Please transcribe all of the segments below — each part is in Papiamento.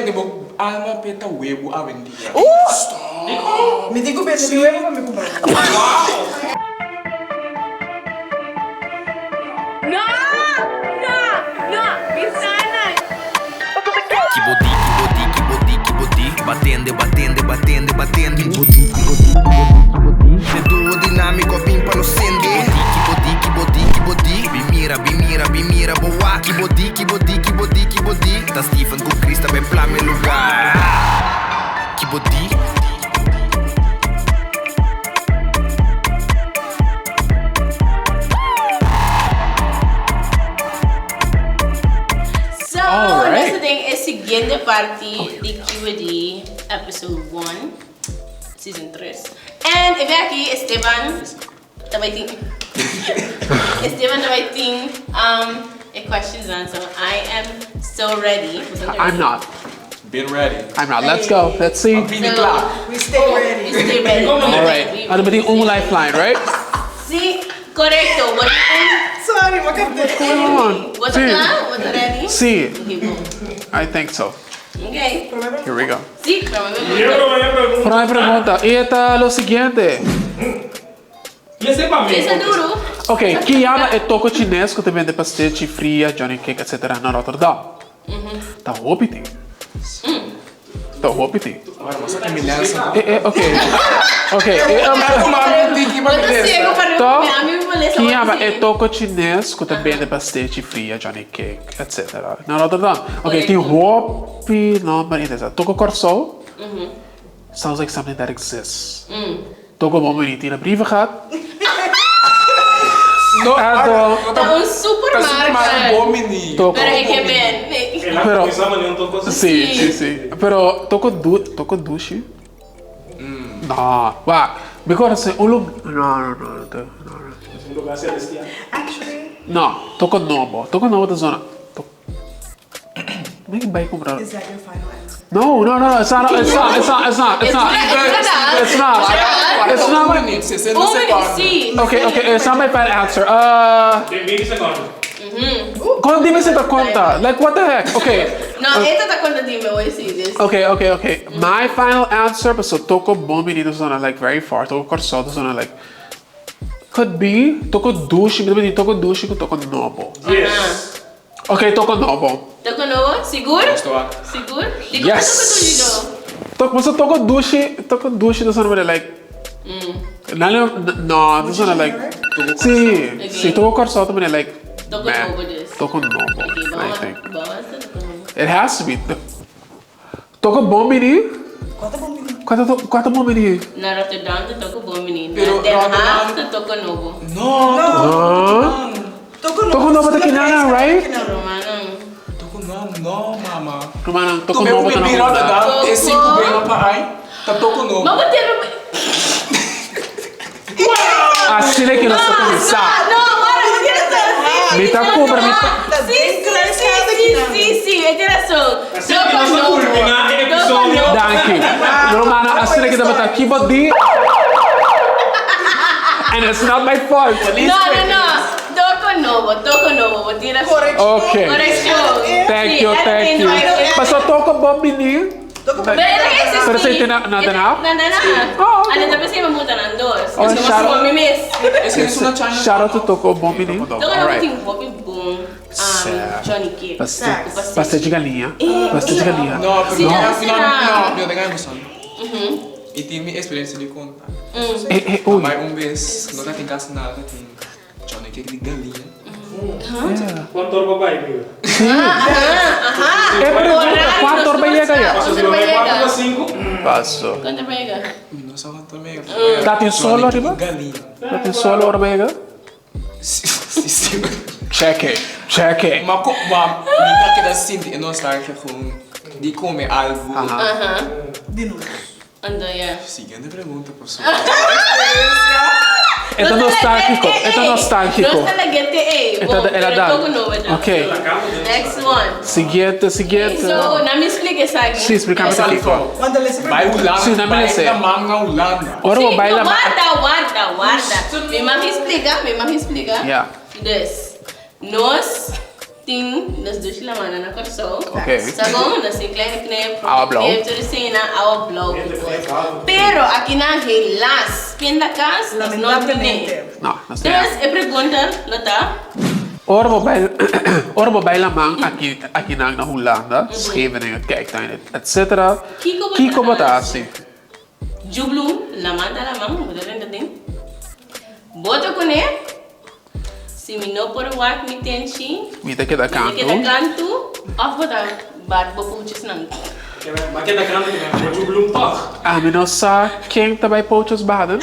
bende bo alma p'e ta webu awendia. Mi tin ku bende mi webu pa mi kumpra webu. No! No! No! Bisa nan! Ki bo di, ki bo di, ki bo di, ki bo di Batende, batende, batende, batende Ki bo di, ki bo di, ki bo di, ki bo di E duo dinamico a bin pa nos sende Ki bo di, ki bo di, ki bo di, ki bo di Bin mira, bin mira, bin mira bo wak Ki bo di, ki bo di, ki bo di, ki bo di Ta Steven ku Chris ta ben plama e lugar Ki bo di. So, nos ta den e siguiente parti di QD episode 1, season 3. And e bia aki Esteban ta bai tin Esteban ta bai tin um, e questions nan. So I am so ready. I'm not. Been ready. I'm not. Let's go. Let's see. A bini kla. We stay ready. We stay ready. All right. Anto mi tin un lifeline, right? Sí, korekto. Bo tin un. Sorry, bo kapte. What's going on? Bo ta kla? Bo ta ready? Sí. Okay, bon. I think so. Okay. Here we go. Sí, prome pregunta. Prome pregunta. Y e ta lo siguiente. Piensa duru. Ok, ki yama e toko chines ku ta bende pastechi, fria, johnny cake, etc. Na Rotterdam? Ta hopi tin. Ta hopi tin. E e ok. Ok e To ki yama e toko chines ku ta bende pastechi, fria, johnny cake, etc. Na Rotterdam? Ok, tin hopi nomber interesante. Toko Kòrsou sounds like something that exists. Toko bo meni tin na brievengat. No, Anto. Ta un supermarket. Bo meni. Toko. Pero e ke ben. Pero. Si, si, si. Pero toko du, toko dushi? No, wak. Mi conoce un lug, no, no, no, no, no. Un lugar celestial. Actually. No, toko nobo. Toko nobo ta zona. Mi bai kumpra. Is that your final answer? No, no, no, it's not, it's not, it's not, it's not, it's not. It's not. It's not my. Okay, okay, it's not my final answer. Uh. Den 20 secondo. Kon di mi si ta konta? Like what the heck? Okay. No, esta ta konta di mi, voy si this. Okay, okay, okay. My final answer, paso toko bon bini ta zona like very far, toko Kòrsou ta zona like could be toko dushi, mi ta bini toko dushi ku toko nobo. Yes. Ok, toko nobo. Toko nobo? Sigur? Sigur? Di Yes! toko dushi do? Toko, pasobra toko dushi, toko dushi ta sona manera like, nan lo, no, ta sona like, si, si, toko Kòrsou ta manera like, Toko meh, nobo dus. toko nobo, Ok, I think. bawang hasta toko nobo. It has to be. Toko bon bini? Kua ta bon bini? Kua ta kua ta bon bini? Na Rotterdam ta toko bon bini. Na Pero Den Haag Rotterdam- ta toko nobo. No, No. Toko nobo. Toko nobo ta kinana, right? Rumannan. Toko nobo, no mama. Rumannan, toko Tume nobo ku ta na bibi Hulanda. Rotterdam e sinku bema pa ai, ta toko nobo. Ma bo tin ru. Asina ke nos ta kuminsá. No, ora bo tin razon. Sí, sí, Mi ta kubra mi ta. Sí, sí, sí, sí, sí, e tin razon. Asina ke nos ta kulminá e episodio. Danki. Romana, asina ke tabata ki bo di. And it's not my fault. No, no, no. Toko nobo, toko nobo, bo tin razon. Ok. Korekshon. Thank you, thank you. Paso toko bo bini. Pero e ta existi. Pero esei tin na Den Haag? Na Den Haag. Oh, ok. Anto ta pensei pa muda nan dos. Oh, Pasobra shout out. mi mes. Shout out to Toko Bon Bini. Toko Nobo tin hopi bon Johnny Cake. Pastel di galiña. Pastel di galiña. No, pero Si, no, no, no, mi no tenga emocion. I tin mi experiencia di conta. Eh, eh, uy. Bai un bes, no ta tin casi nada, ta tin Johnny cake di galiña. Cuanto ora pa bai, amigo? Sí. E pregunta, cuanto ora pa yega ya? Paso si bo bai cuatro pa cinco. Paso. Cuanto ora pa yega? Mi no sa cuanto ora pa yega. Ta tin solo ariba? Galiña. Ta tin solo ora pa yega? Sí, sí, sí. Check it, check it. Ma co, ma mi ta keda sinti e nostalgia gewoon di come algo. Aha. Di nos. Anto ya. Siguiente pregunta por su E ta nostalgico, e ta nostalgico. Nos ta laga te ey. E ta el a dal. Ok. Next one. Siguiente, siguiente. So, na mi splika esaki. Si, splika mi esaki. Bai Hulanda, Si, na mi bai lese. laman na Hulanda. Ora bo bai Si, no, laman. warda, warda, warda. Mi mag splika, mi mag splika. Ya. Dus, nos. Tin nos dushi lamana na Kòrsou. Ok. Sa bon? Nos tin Kleine Knip, Awa blou. Knip, tur esena, awa blou ku kos. Pero akinan helaas, pindakaas nos no tine. Lamentablemente. No, nos tin. Dus e pregunta lo ta. Ora bo bai ora bo bai laman aki akinan na Hulanda, Scheveningen, Kijktuin, etc. Kiko bo ta Kiko bo ta hasi? Djublu, laman ta laman, bo ta renta den. Bo ta kuné, si mi no por wak mi tenchi, Mi ta keda mi ta kantu. keda kantu, òf bo ta bat bo pouchesnan. Bo a keda kantu ku mi, bo djublu un tòg. Ami no sa ken ta bai pouches baden.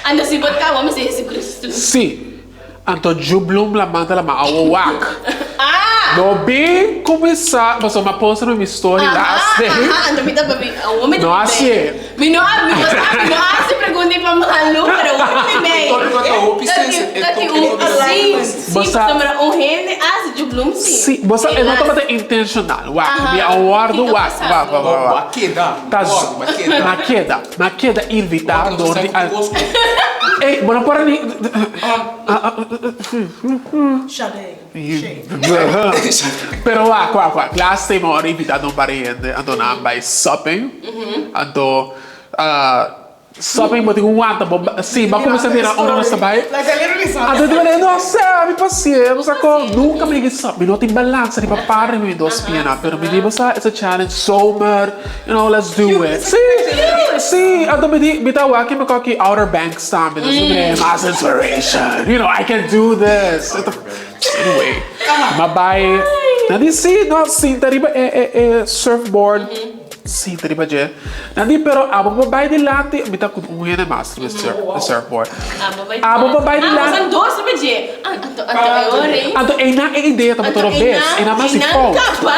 Anto si bo ta, bo mester Jesucristo. Si. Anto djublum laman ta laman awo wak. No bin kuminsá pasobra mi a post riba mi story last day. Aha, anto mi ta pa mi, awo mi ta No mi hasié. Mi no a, mi no sa, mi no a hasi pregunta i pa malu, pero hopi mi mei. E tópiko ta hopi sensi, e Ta tin tópiko un, ta si, si, Bo sa- pasobra un hende a hasi djublum si. Si, bo sa e no Helaas. tabata intenshonal. Wak, mi a Aha, wòrdu kiko wak, pasa? wak, wak, wak, Bo wak. a keda, Ta bo a keda. Ma keda, ma keda invitá Bo dor di a keda. Ey, bo no por a ni. Shade. Shade. Pero wak, wak, wak. Last time mi a invitá un par di hende, anto nan bai supping. Anto, supping bo tin ku wanta bo, si, bo a kuminsá mira ora nos ta bai. Like I literally saw Anto di manera, no sé, mi pasié, bo sa kon, nunka mi a sup, mi no tin balansa riba par di mi dos pianan, pero mi di, bo sa, it's a challenge, zomer, you know, let's do it. Si, si, anto mi di, mi ta wak mi koki Outer Banks tambe, dus mi di, mas inspiration, you know, I can do this. Anyway, m'a bai, nan di si, no, sinta riba e, e, e surfboard. Sinta riba dje. Nan di, pero abo por bai dilanti, mi ta ku un hende mas riba e surfboard. Abo por bai dilanti. Ah, boso dos riba dje. Anto, anto e ora ei. Anto einan e idea tabata robes. Einan mas di fout.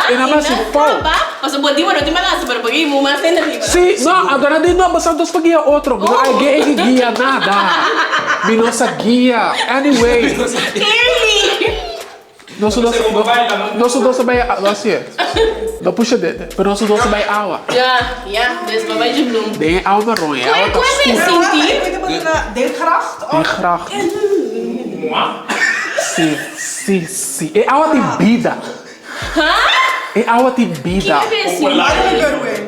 Einan mas di fout. Pasobra bo di bo no tin balansa, pero bo guia mas hende riba. Si, no, anto nan di, no, boso dos por guia otro. Mi no a guia e guia nada. Mi no sa guia. Anyway. Clearly. Nos dos, nos dos ta bai awa, así es. No pusha dede, pero nos dos ta bai awa. Ya, ya, des pa bai dje bloem. Den e awa marron, e awa ta oscuro. Den gracht of? Den gracht. Si, si, si. E awa tin bida. E awa tin bida.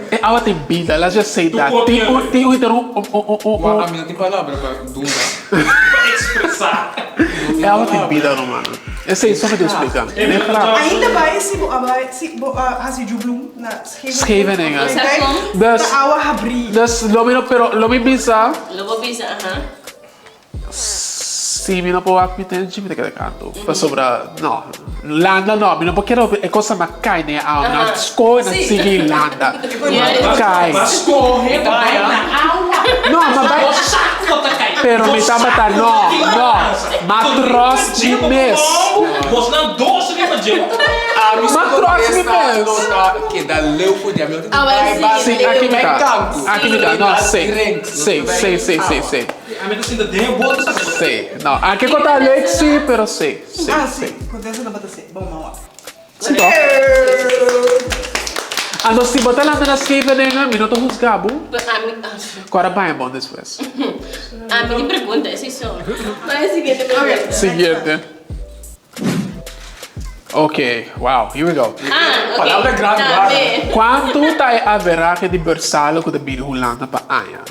E awa tin bida, let's just say that. Tin un, tin un, tin un, un, un, un, un. Ami no tin palabra pa duna. Pa expresa. E awa tin bida ruman. Esei so mi tin splika. Den gracht. Ainda bai si bo a bai, si bo a hasi djubloem na Scheveningen. Scheveningen. Dus, ta awa habri. Dus lo mi no, pero lo mi bisa. Lo bo bisa, aha. Si mi no por wak mi tenchi mi ta keda kantu pasobra no landa no mi no por kere e cosa na kai den e awa mi no skohe na sigui landa kai no ma bai pero mi tabata no no ma tròs mi mes ma tròs mi mes si aki mi ta aki mi ta no si si si si si si. Ami ta sinta den e boto sa. Sí, no, anke ku ta leuk sí, pero sí, sí, Ah, sí. sí. Contesta tabata sí. Bon, mama. Sí toch? Anto si bo ta lanta na Scheveningen, mi no ta husga bo. Ami, Kora baña bon despues. ami di pregunta, esei so. Bai siguiente pregunta. Siguiente. Ok, wow, here we go. Ah, ok. Palabra grandi, Tambe. Kuantu ta e averahe di bersalo ku ta bini Hulanda pa aña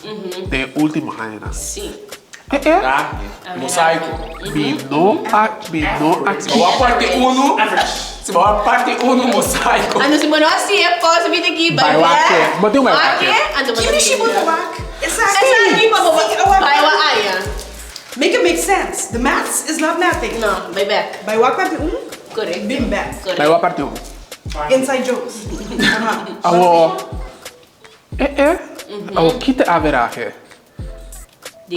den e último añanan? Sí. Eh, eh. Rahe, mosaico. Mi no a, mi no a Si bo a parti unu, si bo a parti unu mosaico. Anto si bo no hasi e pausa bini aki, bai Bai wak wak. e. Bo tin un bai wak e. Anto bo ta Kimi shi bo ta wak? Esaki. Esaki pa bo Sí, awak. bai wak aya. Make it make sense, the maths is not mathing. No, bai bek. Bai wak parti un, Correct. bin bek. Correct. Bai wak parti un. Inside jokes. Aha. Awo, eh eh, awo kita averahe?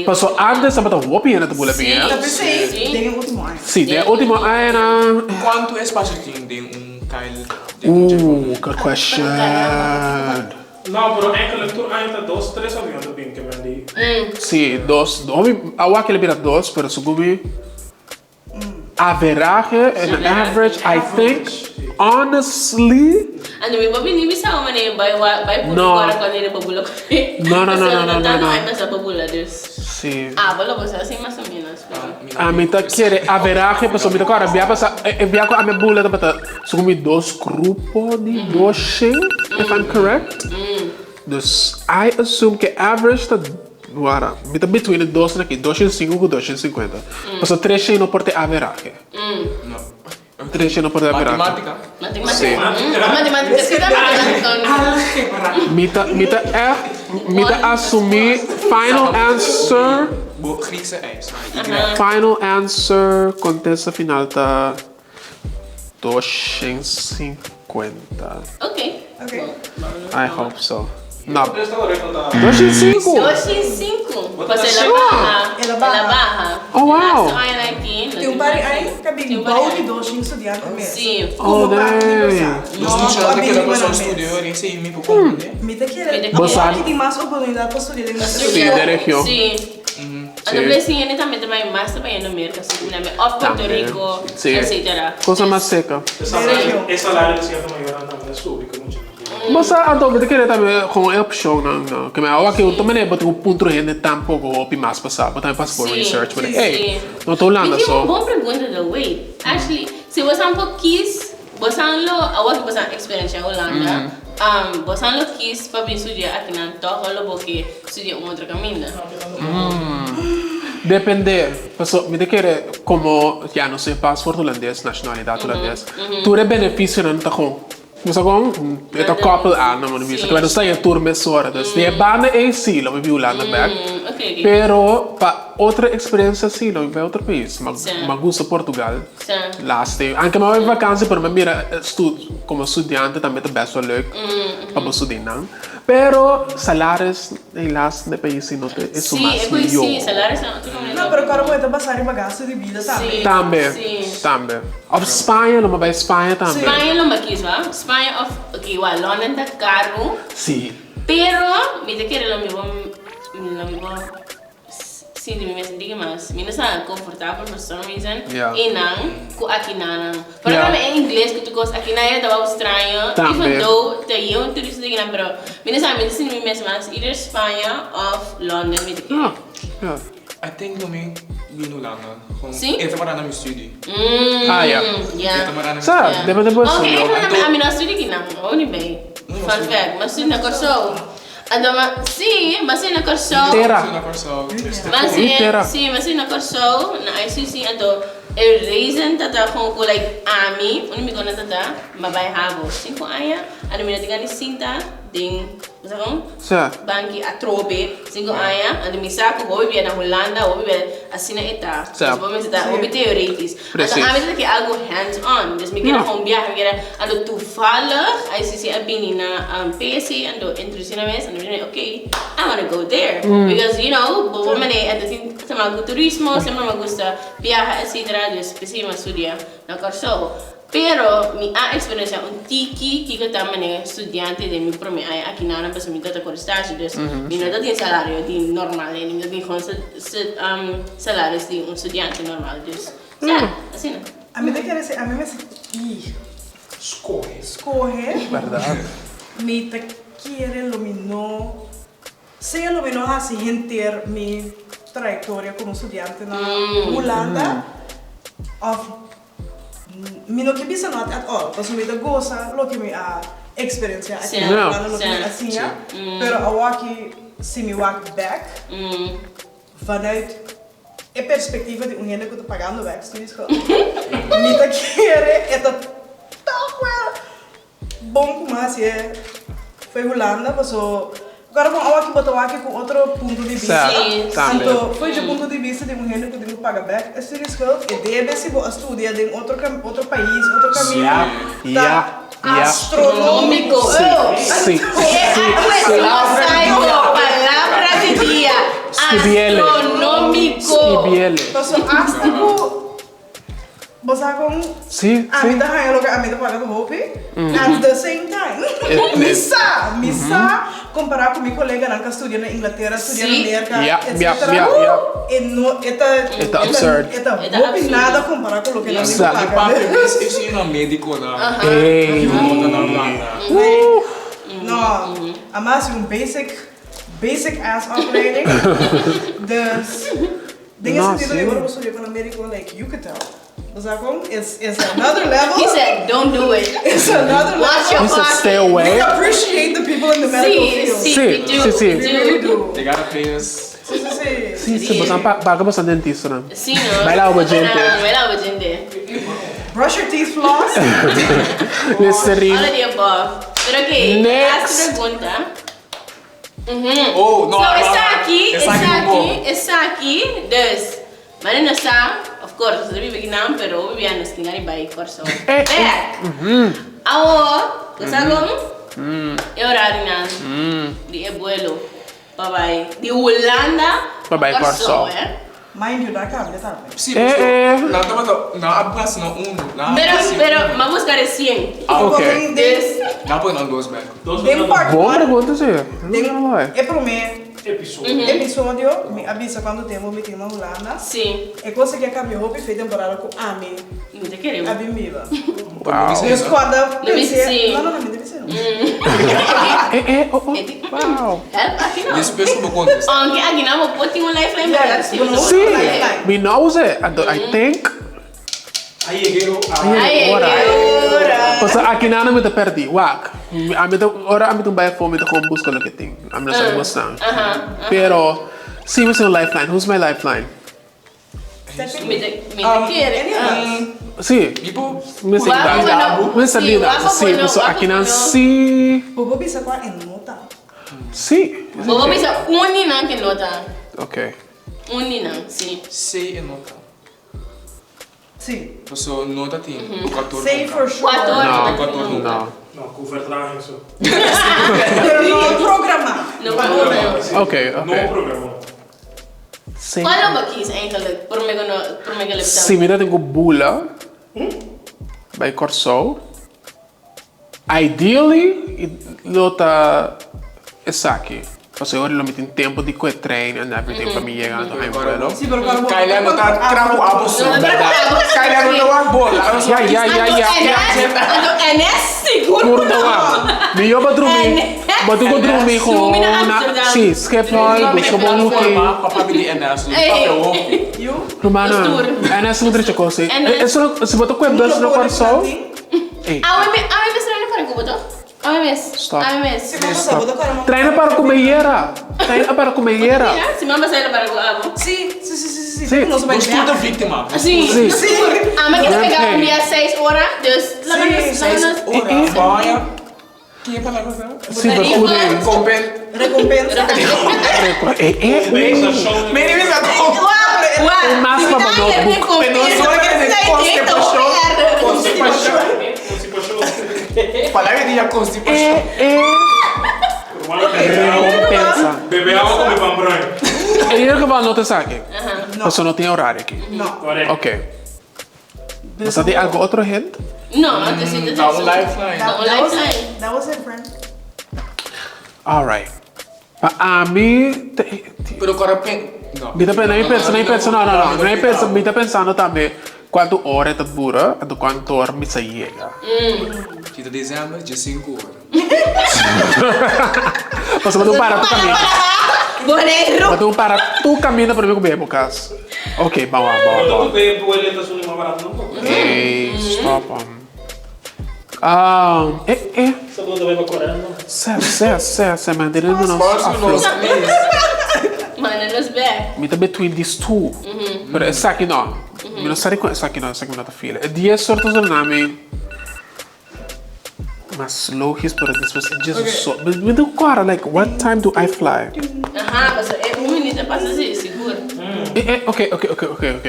Paso antes tabata hopi hende ta bula bin, eh? Ta pesey den e ultimo aña. Si, den e ultimo añanan. Cuanto espacio tin den un kail? Ooh, good question. No, pero enkele tur aña ta dos, tres avion ta bin ke men di. Sí, dos, hopi awa kele bira dos, pero segun mi averahe, an average, I think, honestly. Anto mi por bini bisa bo manera bai wa bai purba No. ora cuando e pa bula cu No, no, no, no, no, no, no. Pasobra no tanto aña pasa pa bula, dus. Sí. Abo lo bo sa así mas o menos. Ami ta kere averahe pasobra mi ta kòrda bia pasa e bia ku ami a bula tabata segun mi dos grupo di doshen if I'm correct. Dus I assume ku e average ta wara mi ta between e dosnan aki doshen sinku ku doshen sinkuenta pasobra treshen no por ta e averahe. Treshen no por ta e averahe. Matematika. Si. Matematika si ta matematika. Algebra. Mi ta mi ta ègt mi ta asumí final answer. Bo Griekse ij, sorry, Y. Final answer kontesta final ta 250. Ok. Ok. I hope so. No. 205? 205. Pues el a baha. El a baha. El a baha. Oh, wow. Laatste aña aki. Tin un par di aña ka bin bou di 200 studiante mes. Sí. Oh, Como parte di dang. bosa. Nos teacher ta keda pa son studio ori esei mi por comprende. Mi ta kere Bo sa. aki tin mas oportunidad pa studia den nos Sí, region. den region. Sí. Anto blessing hende tambe ta bai mas ta bayendo Merca seguramente of Puerto Rico Sí. etcetera. Cosa mas seca. E salario di cierto mayornan tambe ta subi cu mucha mas. Bo sa anto mi ta kere tambe con e opcionnan no ke mi awa ke un manera bo tin un punto hende tampoco hopi mas pasa bo tambe pasa por research bo ey no ta Hulanda Mi tin so. un bon pregunta though wait actually si bo san por kies bo san lo awor ke bo san experiencia Hulanda bo san lo kies pa bin studia akinan toch o lo bo ke studia un otro caminda? Depende paso mi ta kere como ya nos tin paspoort Hulandes nacionalidad Hulandes tur e beneficionan ta con Bo sa kon? E ta koppel aan na mano bisa. Kla nos ta tur mesora. Dus di e banda ei si lo mi bi Hulanda bek. Pero pa otro experiencia si lo mi bai otro pais. Ma gusta Portugal. Laatste. Anke mi a bai vakantie pero mi a mira como studiante tambe ta best wel leuk pa bo studia nan. Pero salaris helaas na e pais si no ta esun mas mihó. No, pero kòrda bo e ta basá riba gastu di bida tambe. Tambe, tambe. Òf Spaña, lo mi bai Spaña tambe. Spaña lo mi kis ba. Spaña òf, ok, wak London ta karu. Sí. Pero mi ta kere lo mi bo, lo mi bo. Sinti mi mes un tiki mas, mi no sa comfortabel for some reason einan cu akinanan. Por ejemplo e ingles cu tur cos akinan e tabata straño even though ta yeu un turista di akinan pero mi no sa mi ta sinti mi mes mas either Spaña of London mi ta kere. I think lo mi bini Hulanda. Si? E tabata na mi studie. Ah ya. Ya. E tabata na mi Sa, studie. debe ta bo Ok, estudio. eigenlijk ami no a studia akinan, oh ni bay. Fun fact, mi a studia na Kòrsou. Anto ma, sí, m'a siña na Kòrsou. Tera. Na Kòrsou. M'a siña, Tera. sí, m'a siña na Kòrsou, na ICC, anto e reason ta ta kon ku like ami, un amigo nan ta ta, m'a bai havo sinku aña, anto mi no tin gana di sinta den, bo sa kon? Sa. Banki atrobe, sinku aña, anto mi sa ku hopi bia na Hulanda, hopi bia asina e ta. Sa. Dus bo mester ta hopi teoretisch. Precies. Anto ami ta ke algo hands on, dus mi kere gewoon biaha, mi kere, anto toevallig ICC a bini na PSC, anto introduci nan mes, anto mi di ok, I wanna go there, because you know, bo por manera anto tin ta mas ku turismo, semper mi a gusta biaha etcetera, dus p'esei mi a studia na Kòrsou. Pero mi a experiencia un tiki kiko ta manera studiante den mi prome aña aki nan, pasobra mi tabata kore stage, dus mi no ta tin salario di normal, mi ta tin gewoon salaris di un studiante normal, dus. Sa, asina. Ami ta kere si ami mester ki Skohe. skohe. Berdad. Mi ta kere lo mi no sea lo mi no hasi henter mi trayectoria como studiante na Hulanda of mi no ke bisa not at all pasobra mi ta gosa loke mi a experiencia aki na Hulanda loke mi a siña pero awaki si mi wak bek Vanuit e perspectiva di un hende cu ta pagando bek studieschuld, mi ta kere e ta toch wel bon cu mi haci e fo'i Hulanda, paso ora con awaki bo ta wak cu otro punto di bista. Anto fo'i dje punto di bista di un hende cu tin cu paga bek e studieschuld, e debe si bo a studia den otro otro pais, otro caminda, ta astronomico. Sí, sí, sí. Palabra di dia. Skibiele. Astronomico. Skibiele. Paso hasta ku bo sa kon Sí, ami sí. ta haña loke ami ta paga ta hopi at the same time mi sa mi sa kompara ku mi koleganan ka studia na Inglatera studia na Sí. Merka Ja, ja, etcetera ja, ja. e no e ta E ta absurd. e ta E ta hopi absurdo. nada kompara ku loke nan Sa. tin Mi ku paga. papi mes e si na medico na. Ey. No ta na Hulanda. No, a hasi un basic Basic ass opleiding. Dus Den e No, sentido di sí. ora bo studia pa médico, like, you could tell. Bo sa con? It's another level. He said, don't do it. It's another Watch level. your He said, pocket. stay away. We appreciate the people in the medical Sí, field. sí, Sí, we do. sí, sí. We We really do. do. They gotta pay us. Sí, sí, sí. Sí, sí, bosan paga bosan dentista, no? Sí, no. Baila bo gente. Ah, baila bo gente. Brush your teeth, floss. Listerine. All of the above. Pero ok, Next. last pregunta. Oh, no. So, no, esaki, Esaki esaki, esaki, dus, maar no sa, of course, nos biba akinan, pero hopi bia nos tin gana di bai Kòrsou. Eh, Bek! Awo, bo sa kon? E horarionan di e buelo pa bai di Hulanda Pa bai Kòrsou. eh. Mind you, nan cambia tambe. Sí, Eh, eh. Nan tabata, nan a pasa na uno. Nan a Pero, pasa pero, m'a busca recien. Ah, ok. Den, Dus, Nan a pone nan dos bek. Dos den part Bon one, pregunta, sí. den No, no, e prome Episodio. episodio, mi a bisa cuanto tempo mi tin na Hulanda. sí, E cosa que a cambia hopi fe temporada cu ami mi ta kere. a bin biba. Wow. Dus cuando No mi pensé, sí. no, no, no, mi ta bisa no. Eh, eh, oh, oh. Eh, di- Wow. Help aki no. Despues cu bo contesta. Aunque aki nan bo por tin un lifeline, Yes, ¿verdad? Sí, bo no Sí, Lifeline. mi no usa. Anto, I think. Ahí llegué a... Ay, Ora. ora. Paso aki nan mi ta perdi. Wak. Ami ta, ora ami ta un bai afo, mi ta gewoon busca loke tin. Ami no sa cos nan. Pero, si mi sa un lifeline. Who's my lifeline? Mi ta, mi ta kere. Any of us. Si. Mi por Mi sa Wak yuda. bo no. Mi sa Sí, yuda. wak bo Si, no, paso wak aki bo nan no. si. Bo por bisa cua e no ta. Si. Bo por bisa un di nan ke no ta. Ok. Un di nan, si. C e no ta. Si. Paso no ta tin 14 Say for sure. Cuator. No. Cuator nunca. No. No, cu vertraging so. Pero no programa. No programa. Ok, ok. No programa. Si. Cuál lo bo kies eigenlijk? Prome cu no, prome cu lep Si mi ta tin cu bula bai Kòrsou, ideally lo ta esaki. Pasobra ora lo mi tin tempo di koe trein and everything pa mi yega anto haña vuelo. Sí, pero cuando Kylie no ta trapu abo so. Kylie no ta wak bola. Ya, ya, ya, ya. Anto NS sigur Tur ta wak. Mi yo pa drumi. Bo tin ku drumi Drumi na gewoon na Amsterdam. sí, Schiphol, busca bon hoekie. Pa papia di NS. Papia hopi. You? Rumana, Stoer. NS no drecha kos. NS. Eso si bo ta koe bus na Kòrsou. Ey. Awe me, awe mes trein a para ku bo toch? Awe mes. Stop. Awe mes. Si mama sa bo ta kòrda mama. Trein a para ku meyera. Trein a para ku meyera. Si mama sa el a para ku abo. Sí, sí, sí, sí, sí. Sí. Nos bai Nos tur ta víktima. Sí. Sí. Nos tur. Ame ke ta pega Ok. un dia seis ora, dus laga Sí, nos, laga Seis nos. ora. Baña. Ken e palabra sa? Sí, vergoeding. Compen. Recompensa. Eh, eh, Compensación. Meni mi sa ko. Wak, Un mas pa bo notebook. Pero solo que dice constipación. Constipación. Constipación. Palabra di ya constipación. Eh, eh. Hermano, bebe agua. Recompensa. Bebe agua come pan bruin. En ieder geval no te saki. No. Paso no tin horario aki. No. Correcto. Ok. Boso tin algo otro hint? No, antes sí, Ta un lifeline. Ta un That was lifeline. it. That was it, friend. Alright. Pa ami te Pero kora pen no. Mi ta pensa, mi pensa, mi pensa, no, no, no, mi pensa, mi ta pensando tambe cuanto ora e ta dura, anto cuanto ora mi sa yega. Si ta december, dje sinku ora. Pasobra bo tin para tu caminda. Boneiru. Bo tin para tu caminda prome cu bebe bo cas. Ok, bawa, bawa, No bawa. ta cu e boleto suni mas barato tampoco. Ey, stop. Ah, eh, eh. Sa bo ta bay pa Corando. Sè, sè, sè, sè, manteniendo nos Sponsor afloat. nos, please. Manda nos bek. Mi ta between these two. Pero esaki no. Mi no sa di con esaki no, esaki mi no ta feel. E dies sorto Suriname mas logis, pero despues e djes so. Mi mi ta kora like what time do I fly? Aha, paso e un minuut a pasa si, sigur. E e ok ok ok ok ok.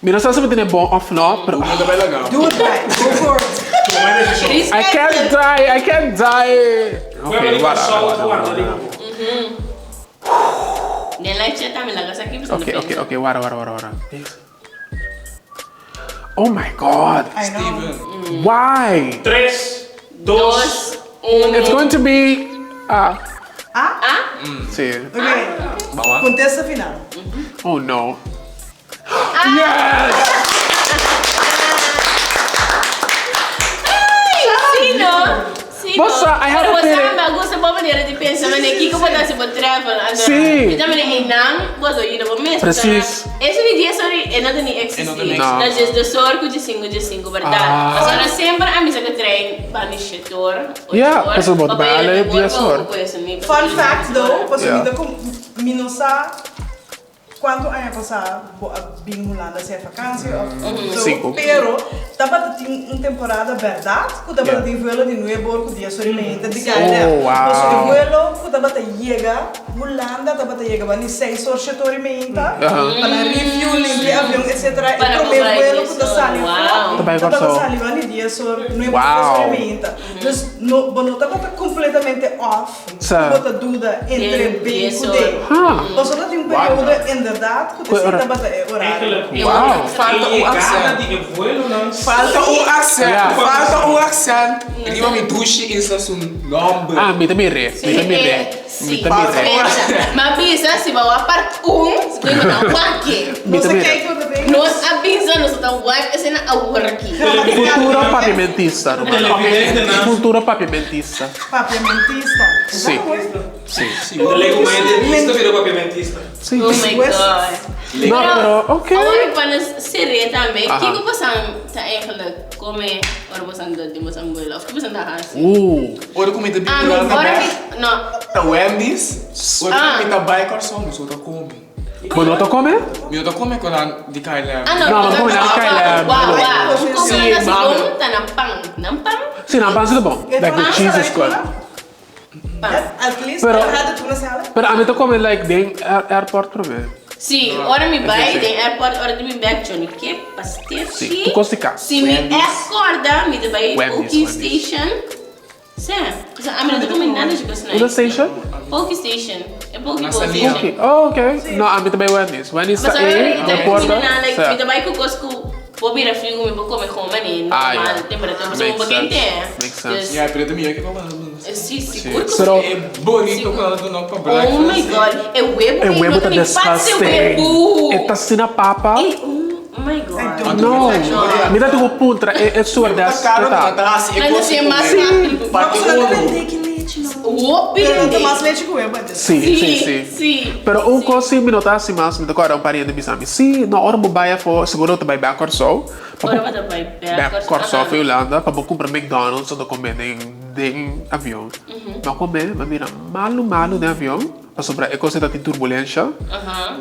Mi no sa si mi tene bon of no, pero No ta bai laga. Do or die. Go for it. Toma e desishon. I can't die, I can't die. Ok, Pueblo di wara, Kòrsou wara, ta wara, warda riba wara. bo. Den live chat tambe laga sa ki Ok, ok, ok, wara, wara, wara, wara. Oh my God. I know. Steven. Why? Tres, dos, Dos, uno. It's going to be ah. Ah? Ah? Sí. Ok. Bawa. Contesta final. Oh no. Yes! Ay, sí, no. Sí, Bo sa, I had Pero a bo sa, feeling. ma Mi a gusta bo manera di pensa, manera kiko bo ta hasi bo travel, anto Sí. mi ta manera einan bo ta yuda bo mes, Precies. Eso di dies ora e no ta ni existi. No. Ta djes dos or ku diesinku diesinku, berdad. Ah. Pasobra semper a misa ku trein banda di shete or, ocho Ja, or, pasobra bo ta pa bai yega ale na dies work, or. ku eso ni, Fun pasobra fact though, pasobra mi Ja. ta ku mi no sa Cuanto aña pasa bo a bin Hulanda sea vakantie of zo, Cinco. pero tabata tin un temporada berdad cu tabata tin vuelo di nuebe or cu dies or y media di KLM. Oh, wow. Paso e vuelo cu tabata yega Hulanda tabata yega bani seis or shete or y media pa nan refuel, limpia avion etc. E Para prome bo bai vuelo dies cu ta or, sali wow. Ta bai tabata Kòrsou. sali bani dies or, nuebe or dies or y Wow. media. Dus no, bo no tabata completamente off. Sa. Bo ta duda entre B ku D. Pasobra tin un periodo inderdaad ku ta Ku si tabata e horario. Wow. Falta un accent. di e vuelonan. Falta un accent. Ja. Falta un accent. Riba mi dushi isla su nomber. Ah, mi ta mir'é. Mi ta mir'é. Mi ta mir'é. Pensa. Ma bisa si bo a part un, si ku ta wak e. Mi Nos ta a mir'é. kijk door de vingers. Nos a bisa nos ta wak esena awor aki. Futuro papiamentista, ruman. Televidentenan. Futuro papiamentista. Papiamentista. Sí. Sí. De lei como dentista bira papiamentista. Sí. Oh my god. No, pero ok. Awor pa nos seré tambe, Aha. kiko bosan ta eigenlijk come ora bosan dor di bosan buelo? Of ki bosan ta hasi? Ora ku mi ta Ah, bin mi Hulanda ora bek, mi no. ta Wendy's. Ora ku mi ta bai Kòrsou, mi so ta come. Bo no ta come? Mi no ta come con nan di KLM. Ah, no, No, ma come nan di KLM. Wauw, wauw. Un come Sí, nan si mami. bon ta nan pan. Nan pan? Sí, nan pan si ta bon. Like the cheese is good. Pan. At least Pero- had de tuna salad. Pero ami ta come like den airport prome. Sí, ora mi bai Sí. den airport, ora di mi bek Johnny Cake, pastechi. Sí, tur cos di cas. Si mi echt corda, mi ta bai Wendy's, Oki Wendy's. Station. Sè, pasobra ami no ta come nada di cos Unda station? Poke Station. E Poke Na Bowl salida. Station. Poke. Oh, ok. No, ami ta bai Wendy's. Wendy's ta Pasobra e, mi ta den porta. cushina, like, Sè. mi ta bai cu cos cu bo bira frio cu mi bo come gewoon mane Ah, normal ja. temperatura pasobra Makes bo sense. kente. Makes sense. Dus, Ja, pero ta mihor ke pa banda. si, sigur cu Pero E bonito cu nan ta duna pa breakfast. Oh my god, e webo e ei webo no ta ta ni parse disgusting. webo. E ta asina papa. E, oh my god. No, mi ta tuvo puntra e e stewardess Caro ke ta. ta hasi e Mas cos assim, é cu mais webo. rápido. Parti Mas não uno. tem que leite, não. Hopi Pero não rende. mais leite com webo, antes. Sí, sí, sí. Sí. Pero un cos si mi no ta hasi mas, mi ta kòrda un pariente bisa mi, sí, no ora bo bai afó, seguro bo ta bai bek Kòrsou, pa Ora bo bo ta bai bek bek Kòrsou, Kòrsou aha. of Hulanda, pa bo kumpra McDonald's anto kome den den avion. Mi a kome, mi a bira malu malu den avion. Pasobra e cosa ta tin turbulensha.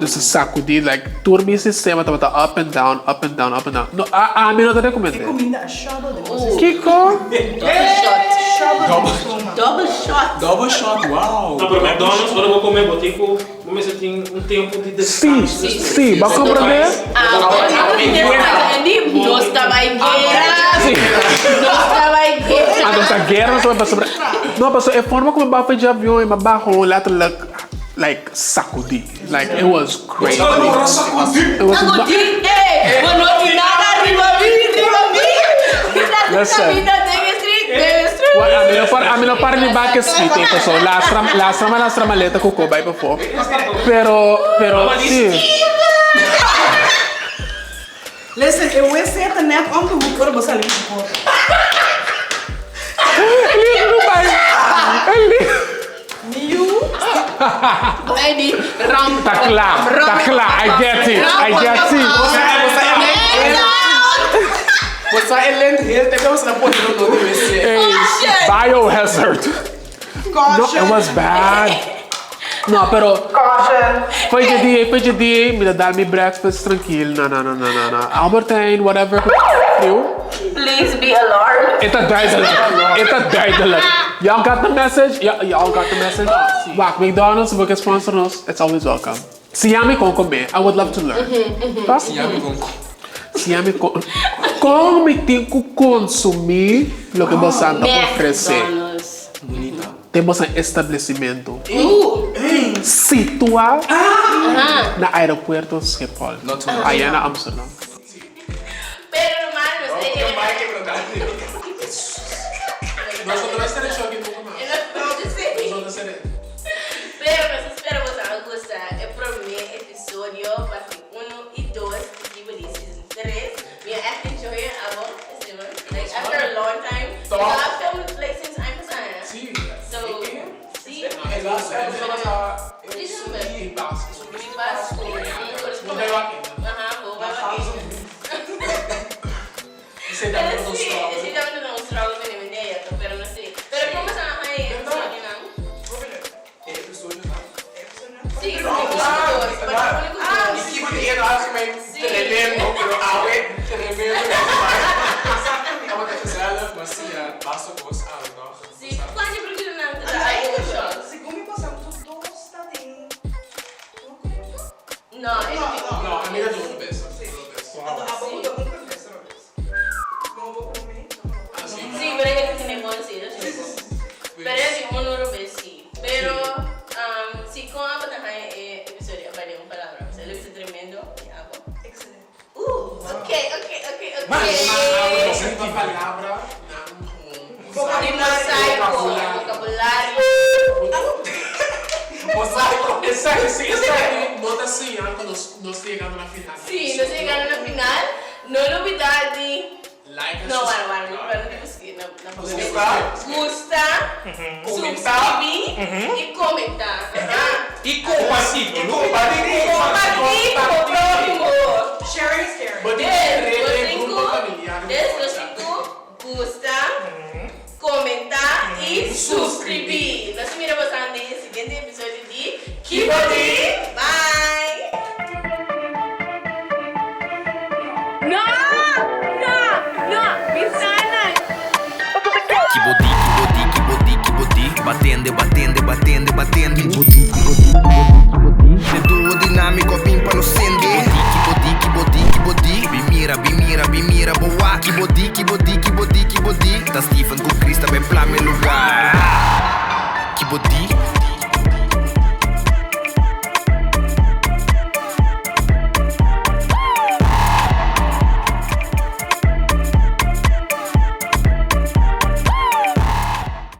Dus a sacudi like tur mi sistema tabata up and down, up and down, up and down. No, a ami no ta E recomende. cuminda a shovel de você. Kiko? Double shot. Shovel de stoma. Double shot. Double shot, wow. No, pero McDonald's, ora bo come bo tin cu bo mester tin un tempo di Si, descanso. si, bo a comprende? Ah, bo nos ta bay guera. Si. Nos ta bay guera. Anto ta guera nos ta bay pasobra. No, pasobra e forma como bo a fue dje avion e bo a baho letterlijk like sacudi. Like it was crazy. It was Sacudi, eh, bo no tin nada riba mi, riba mi. Listen. Well, ami no por, ami no para ni baka street, eh, paso lastra, lastra ma lastra maleta cu ko bai pafó. Pero, pero, sí. Listen, e wc ta net om de hoek ora bo sali di porta. Lief no bai. Lief. Mi yu. Bai di ram. Ta kla, ta kla, I get it, I get it. Bo sa e lent heel te bo sa pone no di wc. Ey, biohazard. No, it was bad. No, pero Caution. Foi de dia, foi de dia, mi ta dal mi breakfast trankil, na na na na na na Albert Heijn, whatever, friu. Please be alarmed. E ta duidelijk, e ta duidelijk. Y'all got the message? Y'all got the message? Wak, McDonald's, bo ke sponsor nos, it's always welcome. Siña mi kon come, I would love to learn. Ta? Siña mi kon come. Siña mi kon, kon mi tin ku consumi loke bosan ta ofrece. McDonald's. Bunita. Den boso establecimento situa na aeropuerto Schiphol, aya na Amsterdam. Pero normal nos ta yega. Pero nos ta spera boso a gusta e prome episodio parti uno y dos di Body season tres. Mi a echt enjoy e abo, Esteban. Like after a long time. Top. Mi a film like since aña pasá. Sí. So. Di Pasku. Aha, bo bai wak Pero si, si tabata un struggle mene mene ya, pero no sé. Pero como sa nga e episodio nan? E episodio nan? Si, no, dos, pero único Ah, dos. y kico di e algemeen tremendo, pero awe tremendo. Tabata gezellig, maar si, ja, basta cos awe nog. Si, cuanto producto nan ta ay shot? Segun mi pasamos dos ta den. No, e No, No, a mi ta dos bes. Si. Dos bes. Anto abo ku ta un profesor bes. No bo come. Ah, si. Si, pero e tin bon si, dat is bon. Pero e tin un oro bes si. Pero si con abo ta haña e episodio aba den un palabra. O sea, lo bisa tremendo y abo. Excelente. Ok, ok, ok, ok. Maar awe nos tin palabra nan gewoon. Di mosaico, vocabulario. Mosaico. Exacto, si, esaki no ta señal cu nos ta yegando na final. Si, nos ta yegando na final. No lubida di Like and No, subscribe. bueno, bueno, pero no tipo que no, no Gusta. Gusta, Comenta. suscribi y comenta. Ajá. Y comparti. Y comparti. Comparti con prójimo. Sharing is caring. Bo tin Des, rede, los grupo cinco, familiar. des, los cinco, gusta, comenta y suscribi. Nos miramos en el siguiente episodio de Kibo Di. Bye. No, no, no, Bisana. Kibo di, kibo di, kibo di, kibo di. Batende, batende, batende, batende. Kibo di, kibo di, kibo di, kibo di. E duo dinamico bin pa nos sende. Kibo di, kibo di, kibo di. Bin mira, bin mira, bin mira, bo wak. Kibo di, kibo di, kibo di, kibo di. Ta Steven cu Chris ta bin plama e lugar. Kibo di.